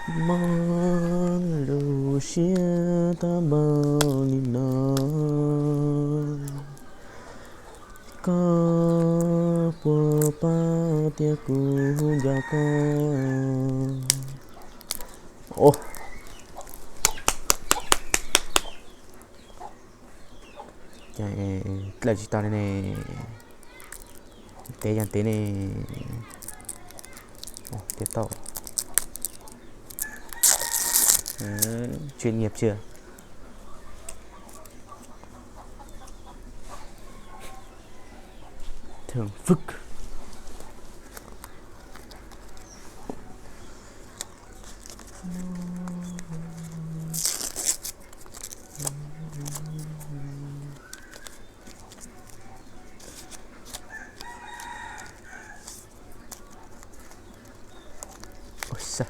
Mob lub siab tau npaum li no, koj puas paub tias kuv nco koj? Ua, cas dlaw tsis tau li ne. Tev yog tev ne. Ua, tev tau. Chuyên nghiệp chưa? Thưởng phức. Ui xyoo.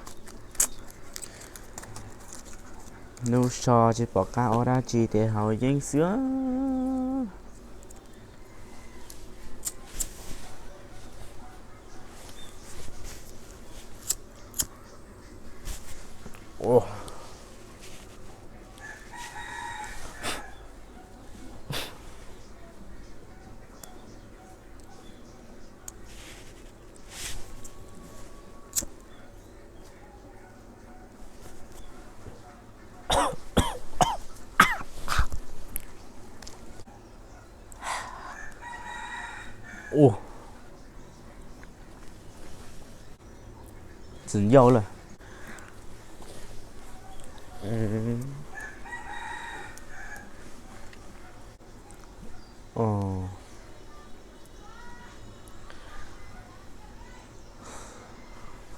Hnub so tsis pom qab ua dab tsi ces haus yeeb xwb. Ua, ua, txwm ncauj lawm.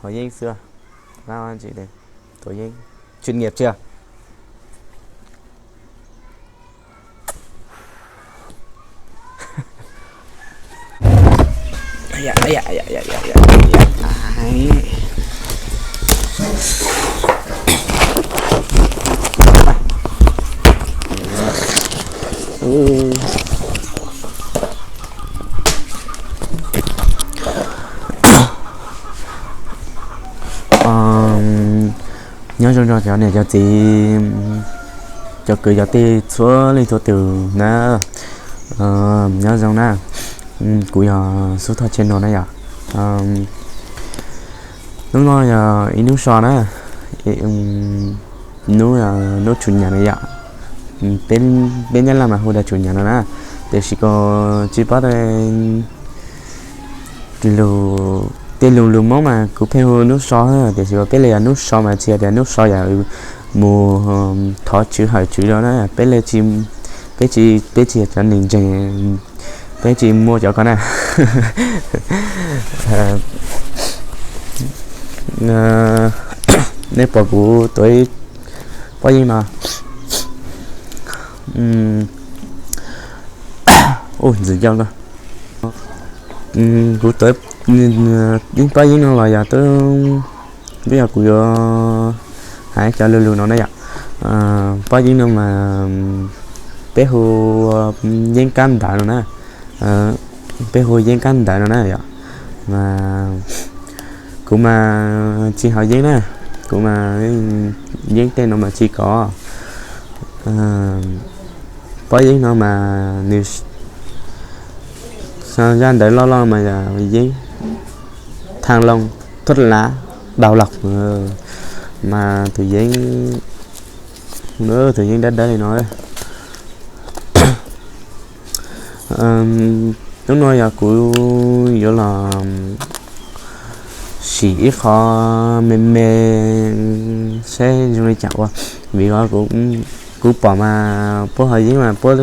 Haus yeeb xwb. Chuyên nghiệp chưa? Nyob zoo rau cov niam cov txiv, cov kwv cov tij txhua leej txhua tus na. Nyob zoo na, kuv yog Xub Thoj channel na yom. Hnub no yog ib hnub so na, hnub, hnub chủ nhật na yom. Peb Nyab Laj mas hu tias chủ nhật no na, tiam sis kuv tsis paub tej lus, tej lus lus Hmoob mas kuv pheej hu hnub so, tiam sis peb li yog hnub so mas tsis hais tias hnub so yog mus thov tswv hawm tswv no na, peb li tsis, peb tsis, peb tsis yog cov neeg ntseeg, peb tsis muaj cov ko na. Nej pom kuv tuav ib pob yeeb no, ntxim ncauj na. Kuv tuav ib pob yeeb no los yog twb, twb yog kuv yuav hais cov lus lus no na yom. Pob yeeb no mas peb hu yeeb kab ntawv no na, peb hu yeeb kab ntawv no na yom. Mas kuv mas tsis haus yeeb na, kuv mas yeeb tej no mas tsis kov. Pob yeeb no mas nws, zaj ntawv loj loj mas yog yeeb thang loo, thuốc lá đau lòng, mas tus yeeb, tus yeeb dawb dawb li no. Hnub no yog kuv yuav los sim ib qho me me saib zoo li cas ua, vim kuv pom mas puab haus yeeb mas puab,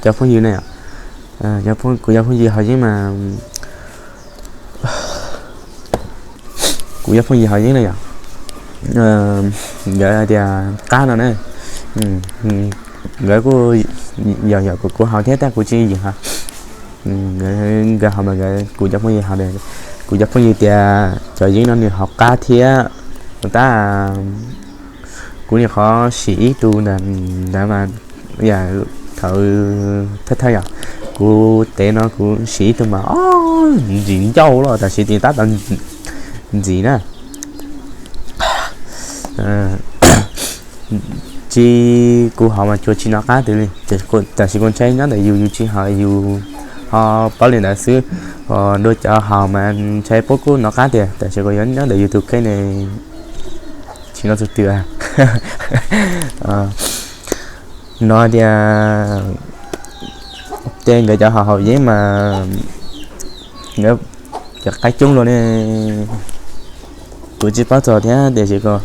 cov phooj ywg na yom, kuv cov phooj ywg haus yeeb mas, kuv cov phooj ywg haus yeeb na yom, nkawd hais tias qab no na, nkawd kuj yog yog kuv haus thiab tab kuv tsis yeem haus. Nkawd haus mas nkawd, kuv cov phooj ywg haus, kuv cov phooj ywg tias cov yeeb no nws haus qab thiab. Tab kuv nyuam qhuav sim ib tug ntawd mas, yam thaum thawj thawj yom, kuv tev no kuv sim ib tug mas ntxim ncauj los tam sim tab tom ntxim na. Tsis, kuv haus mas tsuas tsis nov qab twg li, tam sim kuv ntshai nyob ntawm yus, yus tsis haus yus ho paub li ntawd xwb. Dua cov haus mas ntshai puab kuj nov qab tiag, tam sim kuv yuav nyob ntawm yus tus kheej ne, tsis nov txog twg. No tias tej nkawd cov haus haus yeeb mas nkawd cov qaib coob luaj ne, kuv tsis paub txog thiab tiam sis ko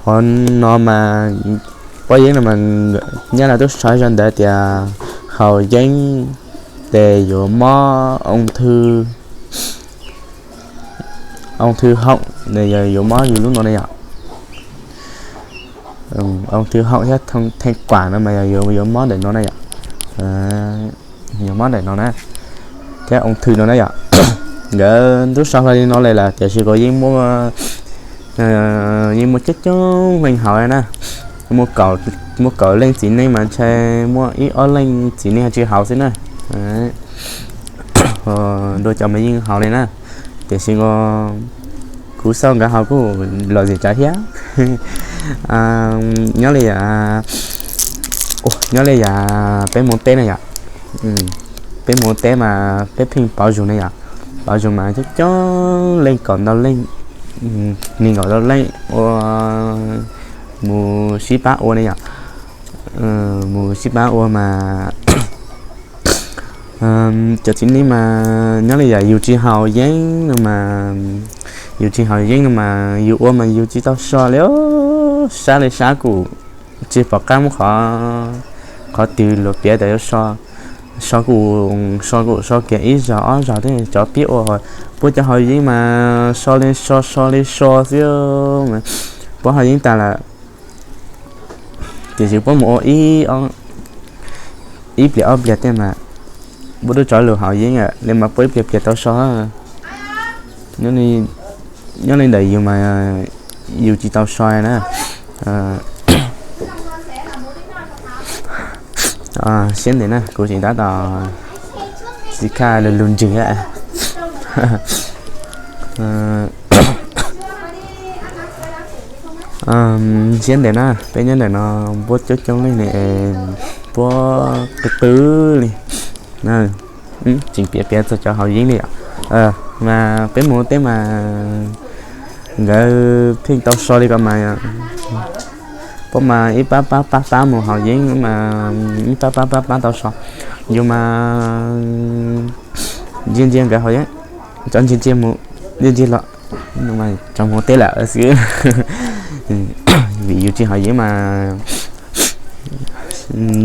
qhov no mas pob yeeb no mas nyab laj tub saib zaj ntawd tias haus yeeb tes yuav mob ung thư, ung thư họng, yog yuav mob yus lub no ne yom. Ung thư họng thiab thanh quản no mas yog yuav mob ntawm no na yom. Yuav mob ntawm no na, thiab ung thư no na yom. Nkawd tub saib hlo li no lawm tiam sis kuv yeej muaj, yeej muaj coob coob leej haus na. Muaj kaum leej txiv neej mas ntshai muaj ib ob leej txiv neej tsis haus xwb na. Dua cov mas yeej haus li na, tiam sis kuv xauj nkawd haus kuj lom zem tsawv thiab. Nyob li yam, nyob li yam peb mus teb na yom, peb mus teb mas peb pheej pauv zug ne yom. Pauv zug mas coob coob leej, kaum ntau leej, nees nkaum ntau leej ua, mus sib pab ua ne yom. Mus sib pab ua mas cov txiv neej mas nyob li yam yus tsis haus yeeb no mas, yus tsis haus yeeb no mas yus ua mas yus tsis tau so li, sab li sab kuj tsis pom qab muab qhov, qhov twg los piav tas yuav so, so kuj, so kuj so kiag ib zaug ob zaug thiab. Cov pib ua, puab cov haus yeeb mas so li so, so li so xwb, puab haus yeeb tas lawm tiam sis puab mus ua ib pliag ob pliag tej mas puab twb tso lus haus yeeb lawm mas puab ib pliag pliag tau so. Nyob li ntawm yus mas yus tsis tau so na. Siab ntev na, kuv tseem tab tom tsis kaj lug lug ntswg. Siab ntev na, peb nyob ntawm no puab coob coob leej ne, puab qw qw li. Tseem piav piav txog cov haus yeeb li os. Mas peb mus teb mas nkawd pheej tau so li ko mas, puab mas ib pab pab pab pab mus haus yeeb mas ib pab pab pab pab tau so. Yus mas ntsia ntsia nkawd haus yeeb, cov ntsia ntsia mus, ntsia ntsia los, cov mus teb lawm xwb. Vim yus tsis haus yeeb mas,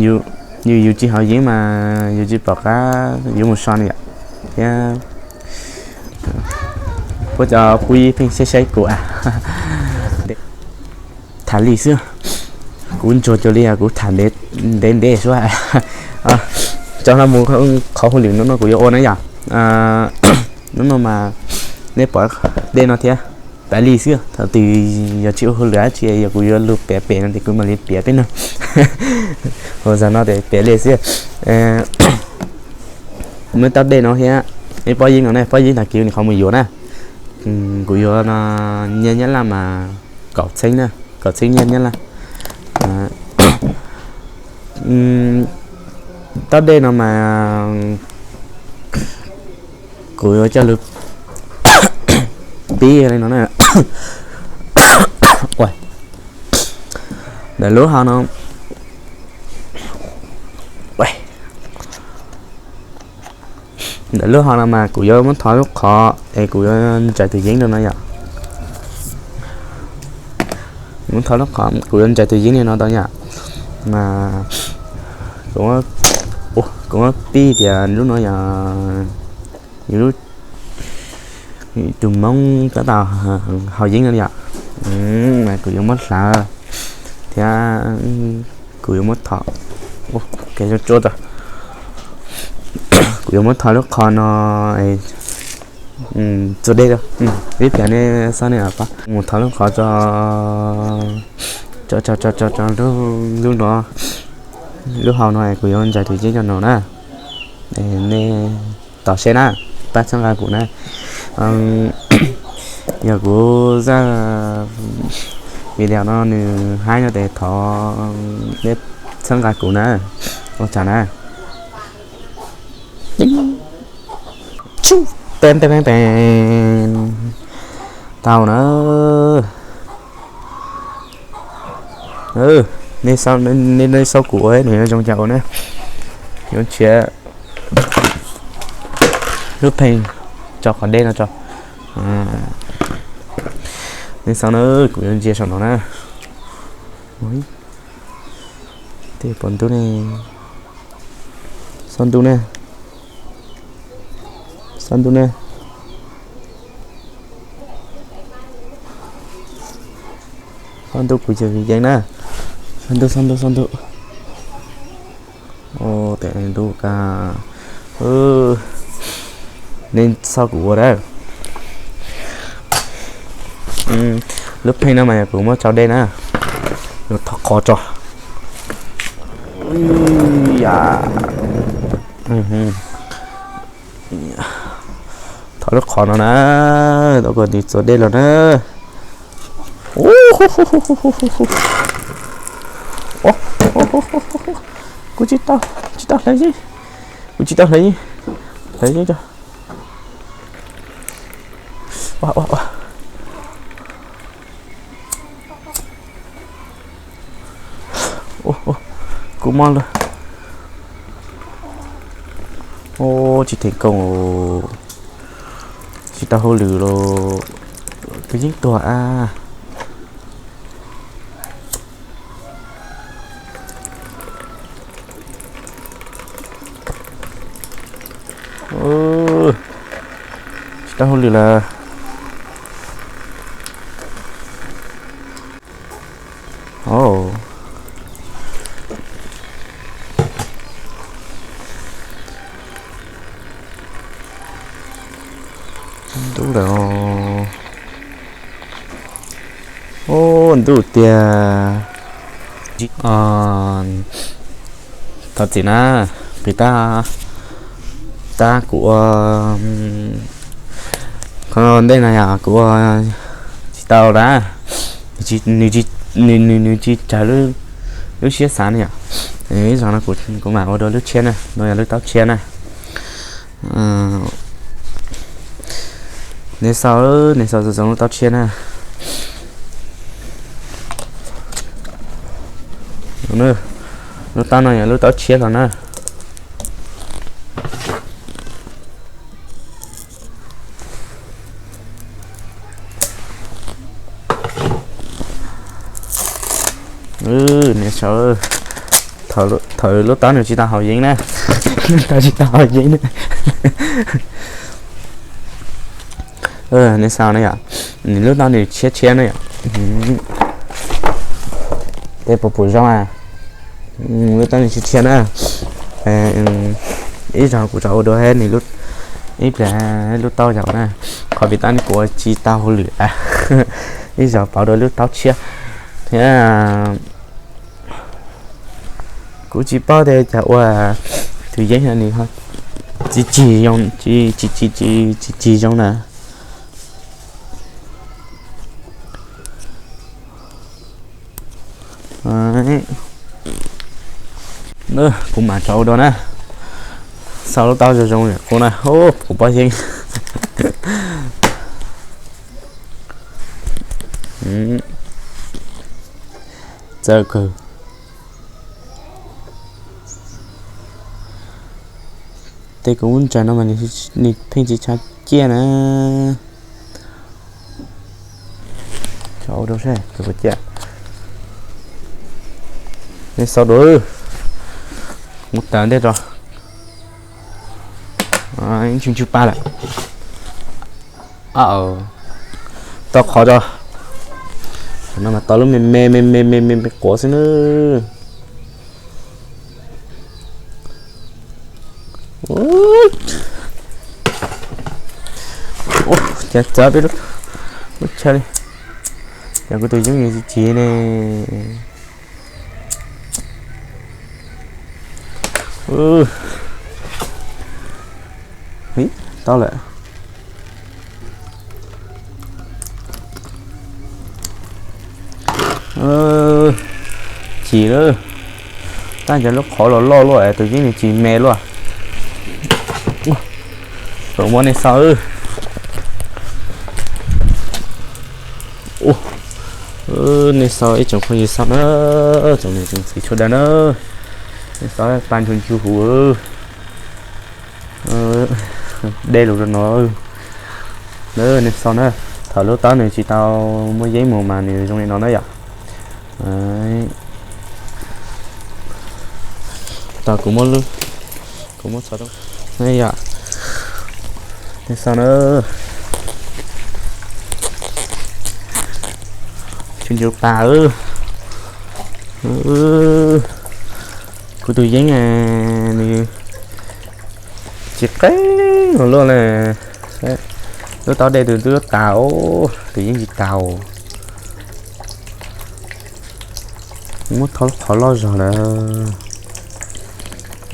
yus, yus tsis haus yeeb mas yus tsis pom qab yuav mus so ne yom. Thiab puab cov phooj ywg pheej saib saib kuv tham li xwb. Kuv ntsuag cuag li kuv tham ntev ntev suab. Tso no mus, qhov hauj lwm hnub no kuv yuav ua na yom. Hnub no mas nej pom dej no thiab, pab li xwb. Thaum twg yog tsis ua hauj lwm dab tsi yog kuv yuav lug piav pem no ces kuv mam li piav peb no. Hos zaum no ces piav li xwb. Muaj tau dej no thiab, ib pob yeeb no ne, pob yeeb tag kis nws qhov mus yuav na. Kuv yuav no, nyiaj Nyab Laj mas kaum txheeb na, kaum txheeb nyiaj Nyab Laj. Tau dej no mas kuv yuav coj lug pib li no na. Ntawm lub hau no, ntawm lub hau no mas kuv yuav muab thov lub qhov es kuv yuav ntsais tus yeeb rau no yom. Muab thov lub qhov kuv yuav ntsais tus yeeb li no tau yom. Mas kuv muab pib tias lub no yog yus lub, tus Hmoob tab tom haus yeeb no yom. Mas kuv yuav muab hlawv thiab kuv yuav muab thov, kuv yuav muab thov lub qhov no txua dej rau. Ib pliag nej xob nej mus thov lub qhov tso, tso tso tso tso lub no, lub hau no kuv yuav ntsais tus yeeb rau no na. Nej tos seb na, pab txhawb nqa kuv na. Yog kuv zaj Video no nws haib no ces thov nej txhawb nqa kuv na, ua tsaug na. Ten ten ten ten, tau na. Nej, nej xauj kuv ua nws zoo cas ua na. Yuav nrhiav lub pheej tso qhov deb no tso. Nej xauj na, kuv yuav ntsia saum no na. Tej pom ntub ne, xauj ntub ne, xauj ntub ne, xauj ntub kuv ces yeej na, xauj ntub, xauj ntub, xauj ntub. Tes ntub ka, nej xauj kuv ua dab. Lub pheej no mas yog kuv muab tso dej na, yuav thov qhov tso. Thov lub qhov no na, tau kom nws txua dej los na. Kuv tsis tau, tsis tau hlais yeeb, kuv tsis tau hlais yeeb, hlais yeeb tso. Kuv mob lawm. Tsis theem koom, tsis tau hauj lwm los kuv yeej tuag a. Tsis tau hauj lwm lawm. Ntub lawm. Ntub tiag. Thov txim na, qhov tab, tab kuv ua, qhov ntej no yog kuv ua tsis tau na, nws, nws tsis raws lub siab xav ne yom. Ib zaug no kuv mam ua dua lub tshiab na, no yog lub taub tshiab na. Nej xauj, nej xauj zoo zoo lub taub tshiab na. Lub taub no yog lub taub tshiab los na. Nej xauj, thaum lub taub nws tsis tau haus yeeb na, lub taub tsis tau haus yeeb na. Nej xauj na yom, nws lub taub nws tshiab tshiab na yom. Tej puas pum zoo a. Lub taub nws tshiab tshiab na. Ib zaug kuv rov ua dua nws, ib pliag lub taub yau na. Qhov vim tab kuv ua tsis tau hauj lwm, ib zaug pauv dua lub taub tshiab thiab. Kuv tsis paub tias cas ua tus yeeb no nws tsis cig zoo, tsis, tsis, tsis, tsis cig zoo na. Kuv mam rov ua dua na. Xauj lub taub zoo zoo qub na, kuv pob yeeb txawj kawg. Tej kuv muab ntsaws no mas nws pheej tsis tshua ciaj na. Ua rau seb tus puas ciaj. Nej xauj dua, muab taws ntej tso. Tsw tsw pa lawm. Tau qhov tso. No mas tau lub me me me me me me quav xwb na. Cas txawv peb lub chaw li. Yog kuv tus yeeb nws tsis cig ne. Tau lawm. Ci lawm, tab cov lub qhov los loj luaj es tus yeeb nws tsis me luaj. Tuaj muab nej xauj. Nej xauj ib tsoom phooj ywg xauj na, tsoom niam tsoom txiv sawv daws na, nej xauj pa ntsuj ntsuj huv dej lug rau no. Nej xauj na, thaum lub taub nws tsis tau muaj yeeb mus mas nws zoo li no na yom. Tau kuv muab, kuv muab txhom rau yom. Nej xauj na, ntsuj ntsuj pa. Kuv tus yeeb nws tsis qeeb luaj li. Lub taub dej tus twb tas, tus yeeb tsis tas. Muab thauj qhov loj zog lawm.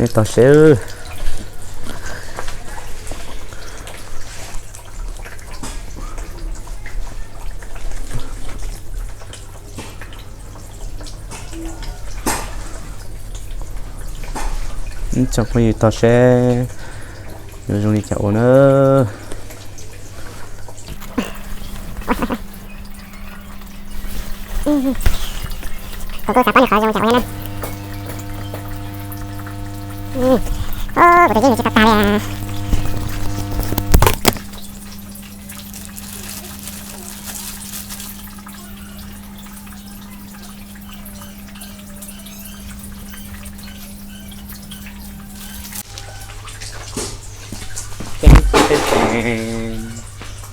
Nej tos seb. Ib tsoom phooj ywg tos seb yuav zoo li cas ua na. Kuv kuj xav paub nws qhov zoo cas ua na. Kuv tus yeeb nws tsis tau tas li.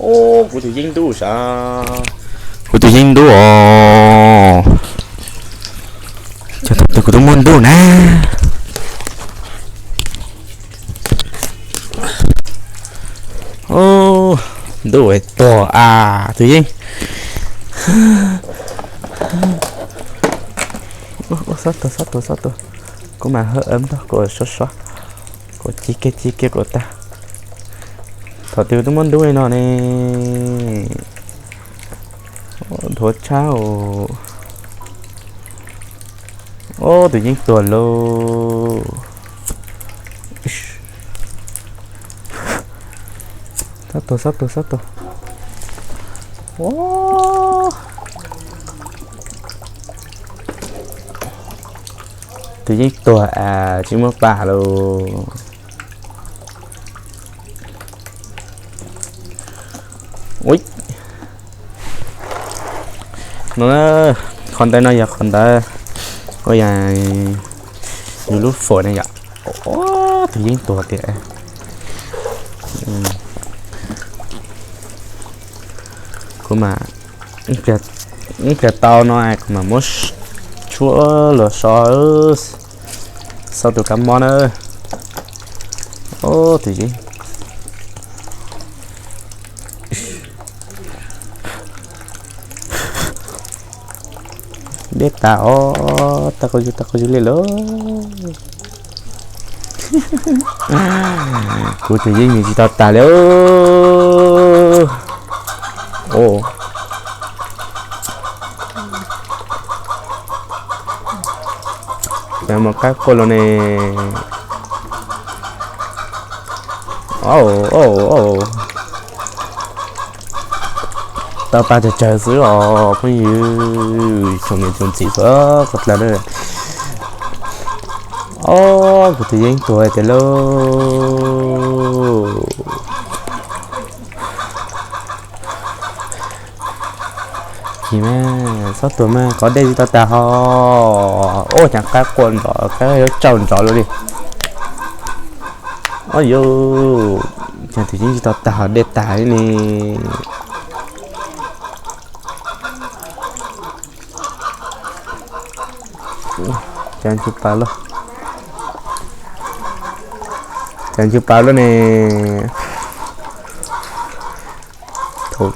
Ub, kuv tus yeeb ntub sav. Kuv tus yeeb ntub os. Cov thaum twg kuv twb muab ntub na. Ntub tuag as tus yeeb. Xob tuag, xob tuag, xob tuag. Kuv mam hawb nrog kuv suav suav, kuv ci kiag ci kiag kuv tag. Thaum twg twb muab ntub li no ne. Dhuav tshab os. Ob, tus yeeb tuag lauj. Xob tuag, xob tuag, xob tuag. Tus yeeb tuag as, tsis muaj pam lauj. Ui, no, qhov ntawd no yog qhov ntawd, ua yog yus lub fawm na yom. Tus yeeb tuag tiag. Kuv mam, ib pliag tau no kuv mam muab tshuab los so, xauj tus kab mob na. Tus yeeb dej tas os, tas quas yug tas quas yug li lawm. Kuv tus yeeb nws tsis tau tas li. Mus qab quaj los ne. Tau pa tsawg tsawg xwb os phooj ywg, tsoom niam tsoom txiv sawv daws na. Ob, kuv tus yeeb tuag tiag lauj. Chim mas, xob tuag mas, qhov dej tsis tau tas ho. Ub, cas qab quaj nrov, qab yuav tsaug nrov lawm li. Ob yus, cas tus yeeb tsis tau tas ho dej tas li ne. Cas ncu pas luaj, cas ncu pas luaj ne. Thaum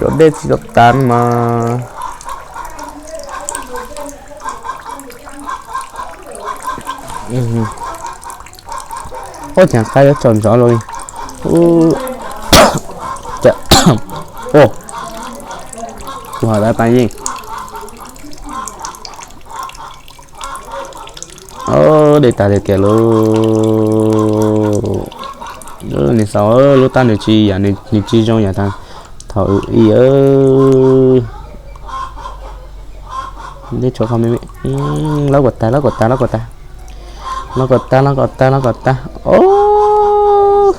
cov dej tsis tau tas mas. Ub, cas qab yuav tsaug nrov lawm li. Ub, cas, ub, kuv hais lawv pas yeej. Dej tas li tiag lauj. Nws xaus, lub taub nws tsis yam, nws tsis zoo yam thaum ub. Dej tshuav qhov me me. Lab kom tag, lab kom tag, lab kom tag. Lab kom tag, lab kom tag, lab kom tag. Ob,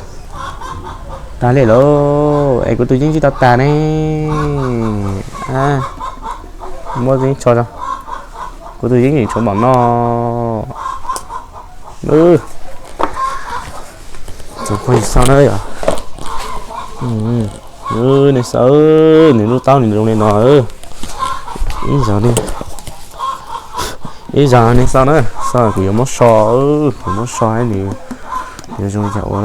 tag li lauj. Es kuv tus yeeb tsis tau tag ne. Muab yeeb tsho, kuv tus yeeb tseem tshuav npaum no. Txhob xav na yom. Nej xav, nws lub taub nws zoo li no. Ib zaug, ib zaug nej xav na, xav kuv yuav muab so, kuv muab so nws yuav zoo li cas ua.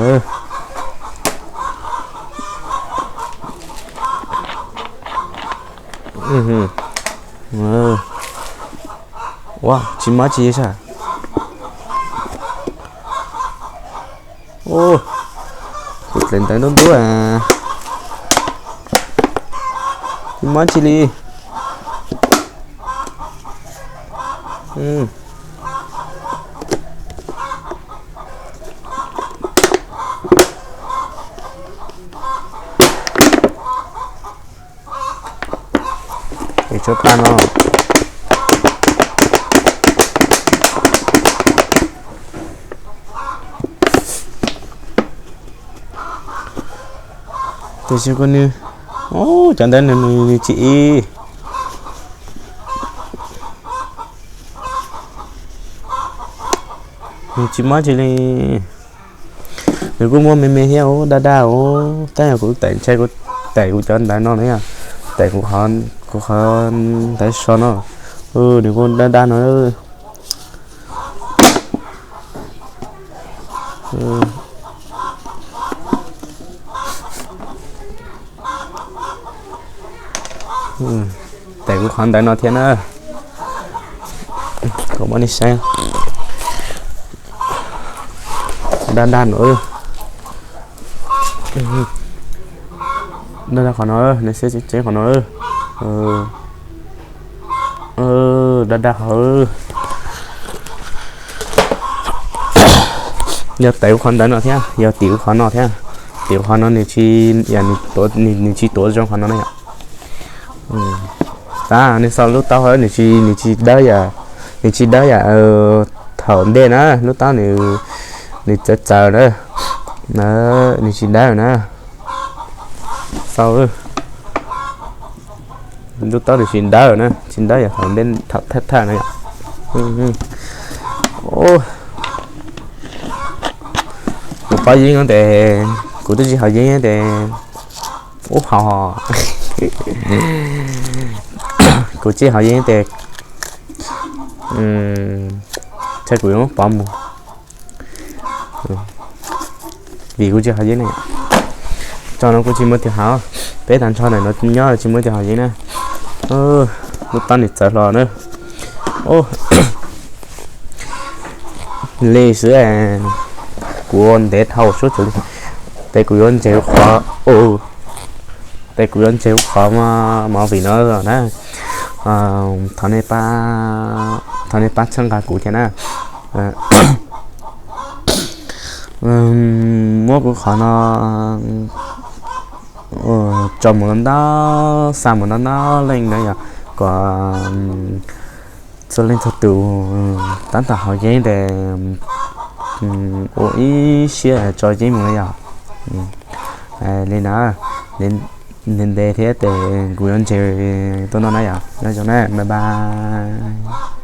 Ua tsis muaj tsi sas. Kuv dlev ntawv ntuj ntuj, tsis muaj tsi li. Es tsuav tag no. Tiam sis kuv nws, cov ntawd nws nws tsis ib, nws tsis muaj tsi li. Nws kuj muaj me me thiab, daj daj os. Tab yog kuv tes ntshai, kuv tes kuv cov ntawv no na yom, tes kuv qhov ntawv so no, nws kuj daj daj no. Tes kuv qhov ntawv no thiab na. Kuv muab nej saib, daj daj no. Daj daj qhov no, nej saib tseeb qhov no. Daj daj qhov. Yog tes kuv qhov ntawv no thiab, yog tim kuv qhov no thiab. Tim kuv qhov no nws tsis, nws tsis tuav zoo qhov no na yom. Tab nej xauj lub taub hau, nws tsis dawb yam, nws tsis dawb yam thaum ntej na, lub taub nws, nws txawv txawv na, nws tsis dawb na. Xauj, lub taub nws tsis dawb na, tsis dawb yam thaum ntej, thaum thawj thawj na yom. Kuv paub yeeb no tes, kuv twb tsis haus yeeb tes, ub, haus, kuv tsis haus yeeb tes, ntshai kuv yuav muab pov mus, vim kuv tsis haus yeeb ne. Tso no kuv tsis muaj tus haus, peb tag nrho ntawm no nyob tsis muaj tus haus yeeb na. Lub taub nws txawv hlo na. Li xwb, kuv ua ntev dhau suab tsuas li, tes kuv yuav ntseg qhov, tes kuv yuav ntseg qhov movie no na. Thov nej pab txhawb nqa kuv thiab na. Muab kuv qhov no tso mus ntau ntau, xa mus ntau ntau leej na yom, kom txhua leej txhua tus tab tom haus yeeb tes ua ib siab tso yeeb mus na yom. Li na, ntev ntev thiab tes kuv yuav ntseg tuaj no na yom. Nyob zoo na, bye bye.